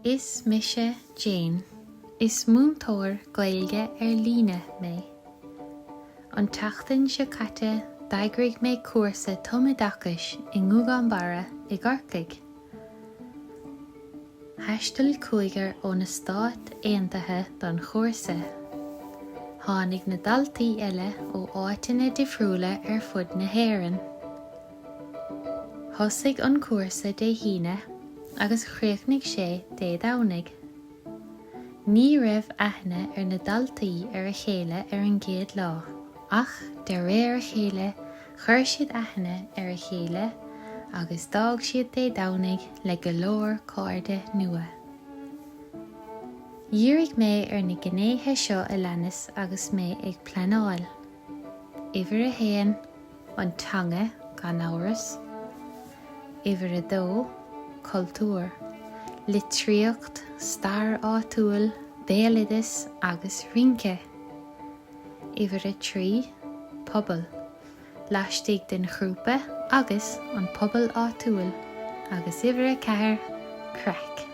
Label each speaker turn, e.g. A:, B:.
A: Is mise Jane. Is múinteoir Gaeilge ar líne mé. An tseachtain seo caite d'eagraigh mé cúrsa tumoideachais i nGúgán Barra i gCorcaigh. Thaistil cúigear ó na Stáit Aontaithe don chúrsa. Tháinig na daltaí eile ó áiteanna difriúla ar fud na hÉireann. Thosaigh an cúrsa Dé hAoine agus chríochnaigh sé Dé Domhnaigh. Ní raibh aithne ar na daltaí ar a chéile ar an gcéad lá ach de réir a chéile chuir siad aithne ar a chéile agus d'fhág siad Dé Domhnaigh le go leor cairde nua. Dhírigh mé ar na gnéithe seo a leanas agus mé ag pleanáil. Uimhir a haon, an teanga, gan amhras. Uimhir a dó, cultúr, litríocht, stair áitiúil, béaloideas agus rince. Uimhir a 3, pobal, laistigh den ghrúpa agus an pobal áitiúil agus uimhir a 4, craic.